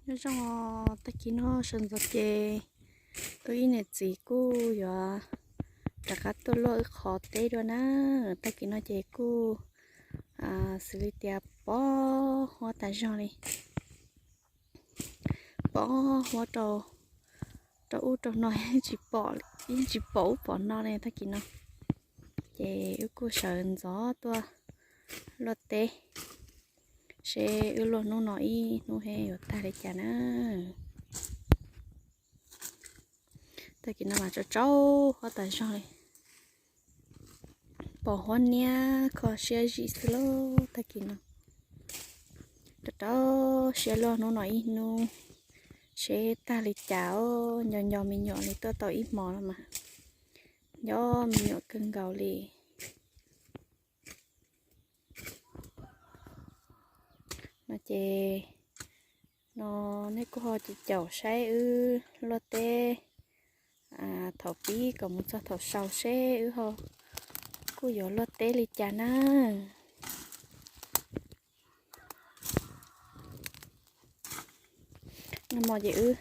Nyob zoo, tag kis no sawv ntxov ces wb ib niam txiv kuj yuav rov qab tuaj luaj wb qhov teb dua na. Tag kis no ces kuj xws li tias pom huab tas zog li, pom huab rau, rau ub rau no, tsis pom, yeej tsis pom ub pom no li tag kis no. Ces wb kuj sawv ntxov tuaj luaj teb, seb wb luaj hnub no ib hnub he yuav tag li cas na. Tag kis no mas tsau tsau huab tas zog li, pom huab niab kho siab zim xwb lauj tag kis no. Rau rau siab luaj hnub no ib hnub seb tag li cas os. Nco nco me nyuam li tuaj tau ib hmo no mas nco me nyuam kawg nkaus li. No ces no nej kuj ho caum caum saib wb luaj teb thaum pib kom mus txog thaum xaus seb wb ho kuj yuav luaj teb li cas na. Nag hmo ces wb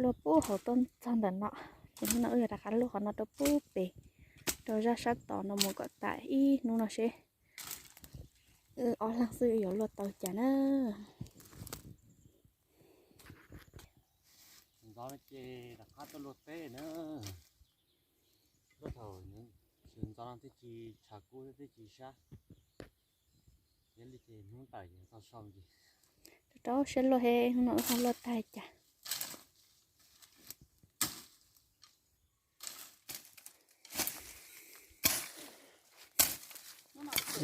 luaj pub hauv tuaj txog ntawm no, ces hnub no wb yuav rov qab luaj qhov no rau pub pem, rau zaj sab tod no mus kom tas ib hnub no seb wb ob leeg xwb yuav luaj tau cas na. Ntxov no ces rov qab tuaj luaj teb na. Lub thaum sawv ntxov no twb tsis tshav kub thiab twb tsis sab, yog li ces hnub tawm ces txog sau ces rau siab luaj he hnub no wb ho luaj tag cas.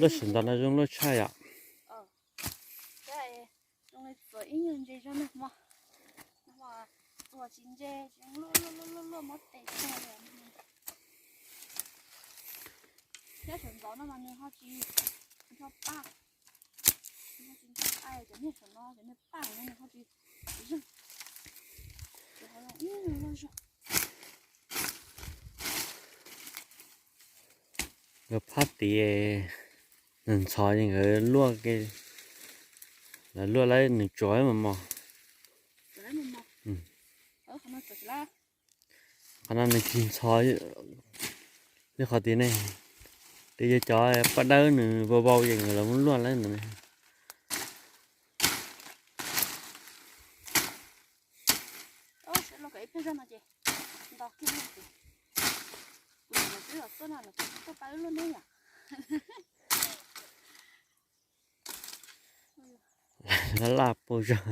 Lub sawv ntxov no zoo luaj tshaj yom. Zoo li txuas ib nyuag ntses zog nag hmo, nag hmo txuas tsis ntse, tsis luaj luaj luaj luaj mob tes tag li. Thiab sawv ntxov no mas nws ho tsis ncho paj, nws ho tsis ncho paj, cov niag sawv no cov niag paj no nws ho tsis zeeg, ces ho zoo ib nyuag luaj zog. Nkawd phab tid ntxhov ces nkawd luaj, lawv luaj lawv nws tsuav mos mos. Qhov no nws tsis ntxhov li qhov tid ne, twb yog cov paj dawb nws vau vau ces nkawd los muab luaj lawm ntawd ne. Laj laj puag zog.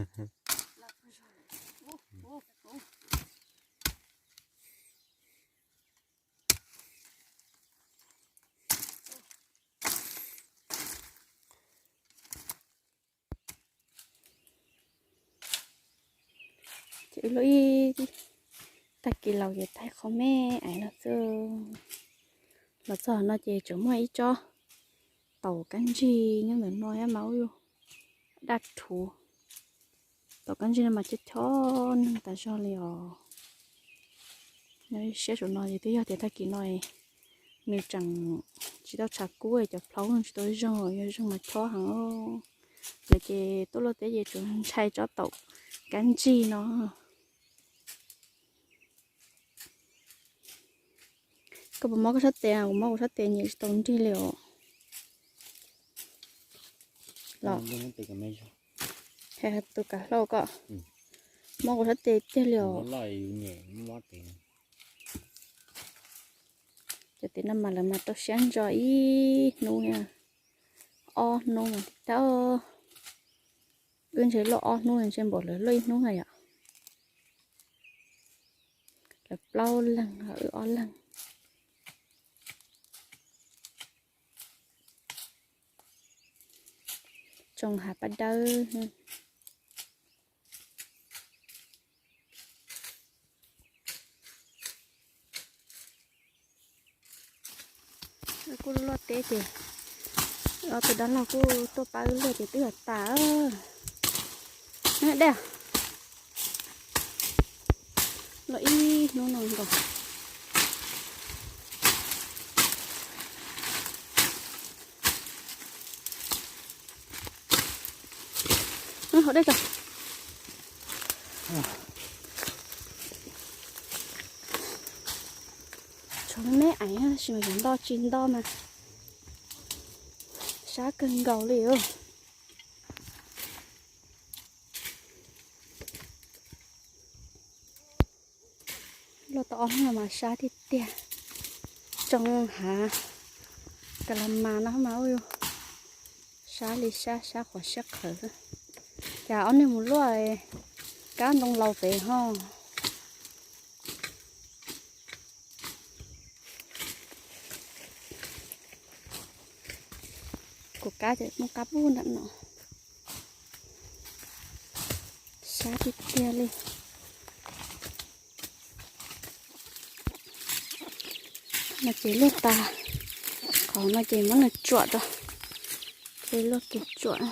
Ces wb luaj ib tag kis laus ces thaij qhov me aiv no xwb. Los txog no ces tseem muaj ib tsob taum kab ntsig nyob ntawm no thiab mas ub, daj rhuv. Taum kab ntsig no mas chob chob neeg tas zog li os. Nyob siab saum no ces twb yog tias tag kis no nws tseem tsis tau tshav kub, cov plhaub tsis tau zeeg, yog zeeg mas chob heev. Lawv ces tuaj luaj teb ces tsuas ntshai tsob taum kab ntsig no. Koj puas mob koj sab tes? Kuv mob kuv sab tes nyiam tsis tau nrig li os. Los, tus kav hlau koj mob kuv sab tes tiag li os. Cov tim no mas lawv mas rau siab ntso ib hnub, ob hnub mas tau. Wb ntshe luaj ob hnub, ntshe npaum lawv luaj ib hnub na yom. Lawv plaub leeg, wb ob leeg. Tsoo hav paj dawb. Kuj luaj teb ces ob tug dab laug kuj tuaj pab wb luaj ces twb yog tas. Dej, luaj ib hnub no nkaus. Haus dej tso. Tab sis mas yog ntoj tsis ntoj mas sab kawg nkaus li. Luaj tau ob hnub no mas sab tiag tiag. Tsoo hav ka la mas no mas sab li sab, sab qhuav siab qhawv xwb. Cas ob niag mus luaj kab ntoo laus pem ho. Kuv kab ces muaj kab pub nram no. Sab tiag tiag li. No ces luaj tas, qhov no ces muab nws tsuam rau, ces luaj kiag tsuam.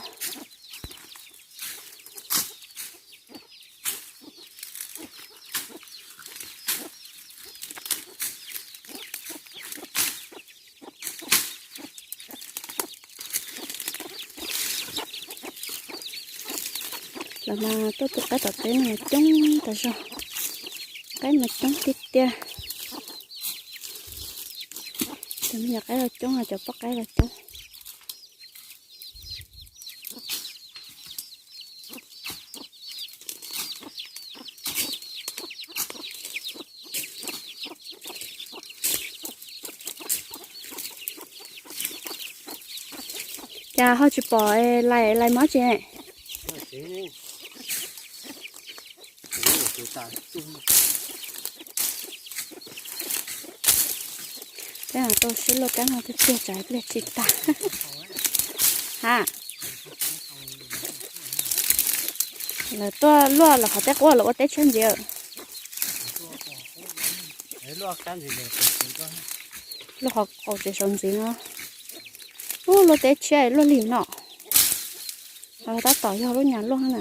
Los mas tuaj tu qaib tom teb no mas coob tas zog, qaib mas coob tiag tiag. Cov me nyuam qaib los coob, cov poj qaib los coob. Cas ho tsis pom lais, lais mob tsis? Peb tau sib luaj kab no tiag tiag tsam pliag tsis tas. Ha, lawv tuaj luaj lawv qhov teb quaj lawv ua teb tshiab ntxiv. Luaj qhov qaum tsev saum ntxiv no. Ub, luaj teb tshiab luaj lig no. Ho tab tom yog lub nyam luaj na.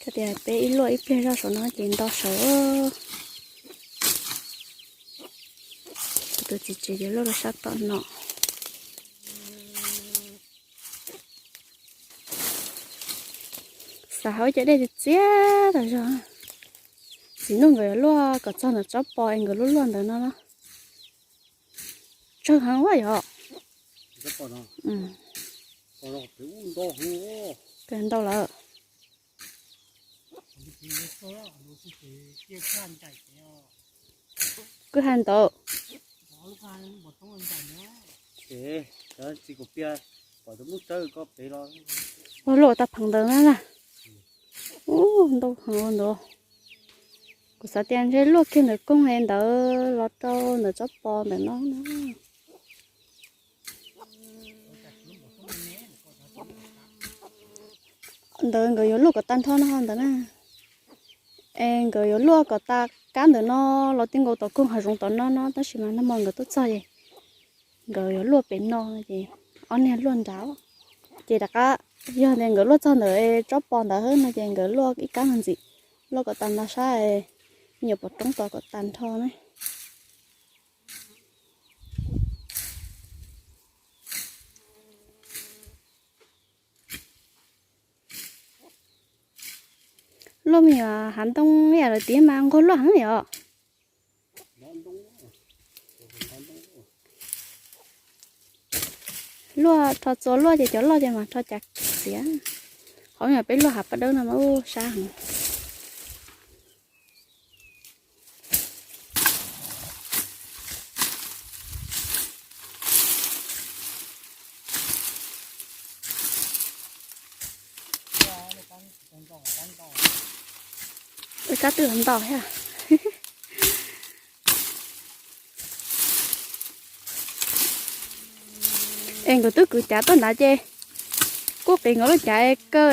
Koj tias peb ib luaj ib pliag zoj saum no ces nto saud. Kuv tus txiv tsev yuav luaj rau sab tom no. Xav hauv cov dej txias txias tas zog. Txiv ntuj nkawd yuav luaj kom txog ntawm tsob pos es nkawd luaj luaj ntawd no na. Tsawg heev ua yog. Kawg ntau lawm. Kwj ha ntawd. Ua luaj tag pheev ntawd na na. Ub, ntau heev ua ntawd. Kuv xav tias ntshe luaj kiag ntawm koog ntawd los rau ntawm tsob pos ntawm no na. Ntawd nkawd yuav luaj kom tag nrho no ntawd na. Es nkawd yuav luaj kom tas kab ntawm no los ti nkaus tom koog hav zoov tom no no, tab sis mas nag hmo nkawd tuaj txog es nkawd yuav luaj pem no ces ob niag luaj nrad. Ces rov qab yog tias nkawd luaj txog ntawm tsob pos ntawd no ces nkawd luaj ib kab no ntxiv, luaj kom tas nrho sab, me nyuam pov roob tos kom tas nrho na. Luaj me nyuam hav ntoo ib yam lawv tias mas nquag luaj heev yom. Luaj rho txua luaj ces cov loj ces mas rho cas txiav. Qhov me nyuam peb luaj hav paj dawb no mas ub sab heev. Ua kab twb los ntau thiab. Es nkawd twb kwv cav tuaj nrad ces kuj qiv nkawd lub cav kaw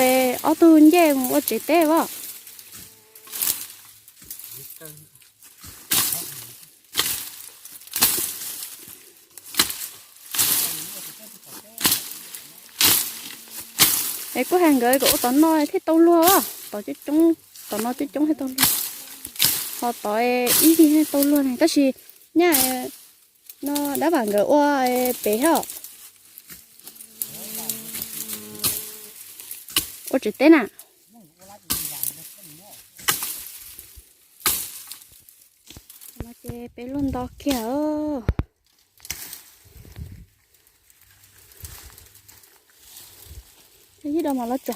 ob tug ncej mus ua tsev teb as. Es kuj hais nkawd kom ua tom no thiaj tau luag, tom coob coob, tom no coob coob thiaj tau luag, ho tod ib yig thiaj tau luag ne. Tab sis nyaj no dab vam nkawd ua pem thiab. Ua tsev teb na. Kiag, ib do mas los tso.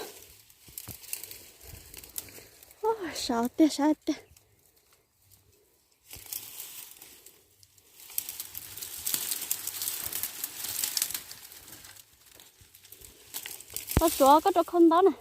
Sab tiag, sab tiag. Los tsuav koj rau khau ntaub na.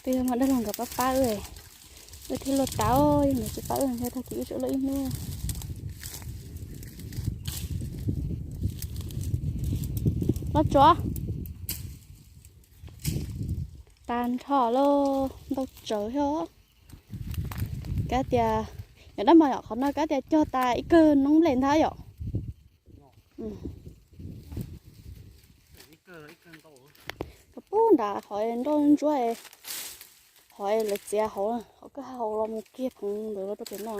Twb yog mas dab laug nkawd pab pab wb, wb thiaj luaj tas, yog nkawd tsis pab wb ntshe tag kis wb tsuas luaj ib hnub. Los tsuav. Tas nrho lauj, ntau tsawv thiab. Kav tias, yog dab mos yom, qhov no kav tias cog tas ib kawg noob nplej ntag yom. Koj pub nram qhov nroj ntsuab, qhov lawv txiav hauv, qhov koj hau los mus kiag pheev ntawd los rau pem no.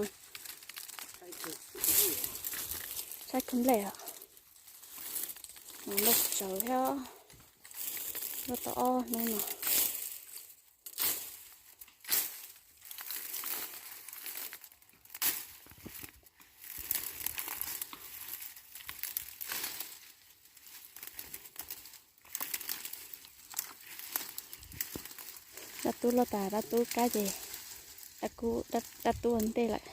Saib kawg nplej os. Ntau tsawv thiab, luaj tau ob hnub no. Dab tub luaj tas dab tub kab ces dab tub ua ntej lawm.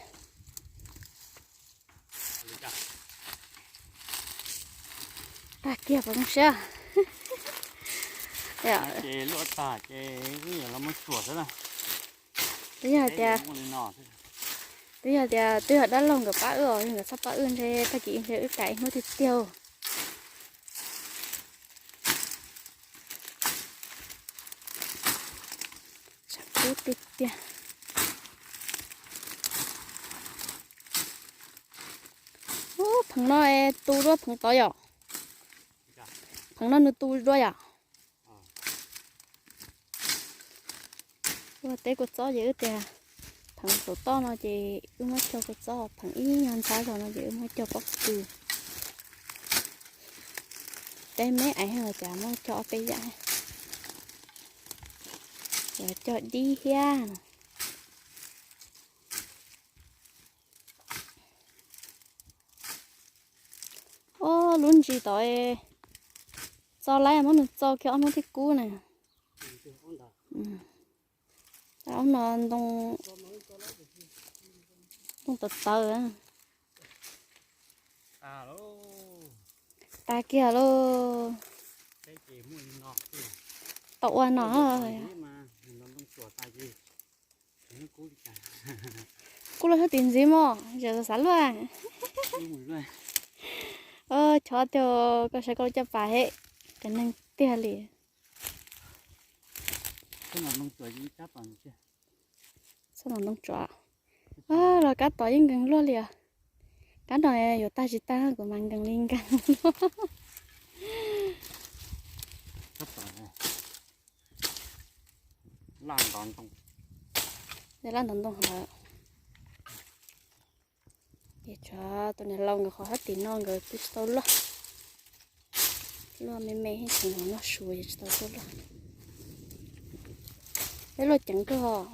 Tag kiag puas zoo siab? Ces luaj tag ces wb yuav los muab tsuam xwb na. Twb yog hais tias, twb yog tias twb yog dab laug nkawd pab wb os, yog nkawd txhob pab wb ntshe tag kis ntshe wb tas ib hnub tiag tiag. Tshav kub tiag tiag. Ub, pheev no tu dua pheev tod yom? Pheev no nws tu dua yom? Ua teb kua txob ces wb tias pheev saum toj no ces wb muab cog kua txob, pheev ib nyuag ntxhab zog no ces wb muab cog pob kws. Peb me aiv los cas muab cog ob peb yam, cog dib thiab. Ob lub ntsis tod txo lawm, muab nws txo kiag ob hnub thiaj kub na. Ob no ntoo tawv tawv. Tas kiag lauj. Tau ua no. Kub luaj xyov tim ntxiv mog, zem xav luaj. Chob tiag, koj saib koj lub caj pas hem, qes neeg tiag li. Txhob nom ntoo tsuav, los kab tod yeej nkees luaj li os. Kab no yuav tag tsis tag kuv mas nkees li nkees. Laj ntov ntoo, laj ntov ntoo lawm. Ces tshuav tus niam laus nkawd qhov sab tim no nkawd twb tsis tau luaj. Luaj me me tseem noj su ces tsis tau tuaj luaj. Peb luaj ceev kawg os.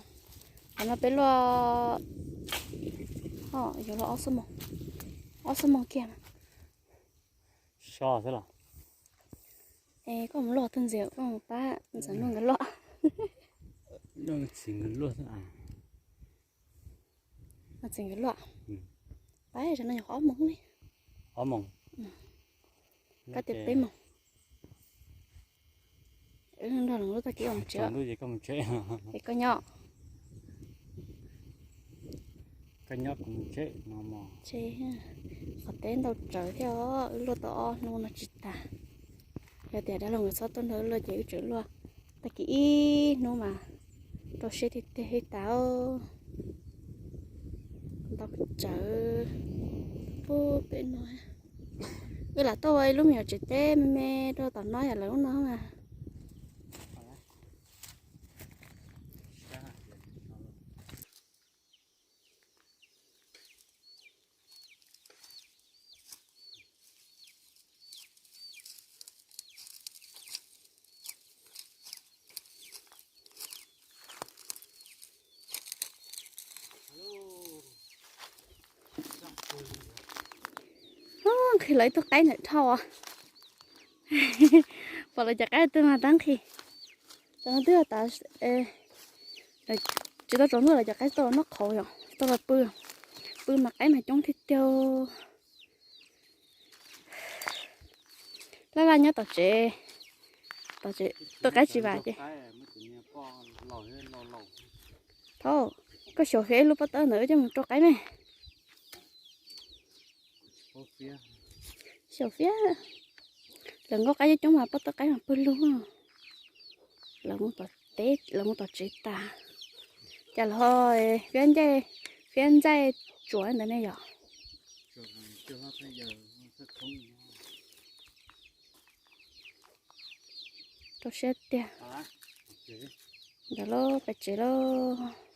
Qhov no peb luaj, yuav luaj ob xuab moos, ob xuab moos kiag na. So xwb los? Es koj mus luaj tus ntxiv, koj mus pab ntxawm luaj nkawd luaj. Txiv nkawd luaj xwb. Txiv nkawd luaj. Pab, no yog ob moos li. Ob moos. Koj tias peb moos. Wb nrog lub tag kis mus tsev. Es koj nyob, koj nyob, kuv mus tsev no mog. Qhov teb ntau tsawv thiab os, wb luaj tau ob hnub no tsis tas. Yog tias dab laug nkawd txhob tuaj nrog wb luaj ces wb tseem luaj tag kis ib hnub mas rau siab tiag tiag li tas. Ntau tsawv. Pub pem no, wb lam tuaj ua ib lub me nyuam tsev teb me me rau tom no yam lawv lub no mas. Lawv ib tug qaib ntawm dhau. Pom lawv cov qaib twg mas tab nqhis. Cov no twb tas, tsis tau tsaus ntuj lawv cov qaib tau los noj qhauv yom, tau los pw. Pw mas qaib mas coob tiag tiag. Laj laj nyob tom tsev, tom tsev tua qaib tsis vam ces. Thaum koj xyaum fiab ib lub pob tawb ntawd coj mus rau qaib me. Xyaum fiab, lawv nkauj qaib coob coob mas pob tawb qaib mas pawg lug. Lawv mus tom teb, lawv mus tom tsev tas. Cas los ho fiab ncaij, fiab ntxaij tsuam ntawd ne yom. Rau siab tiag. Ntawd lauj, pais tsev lauj.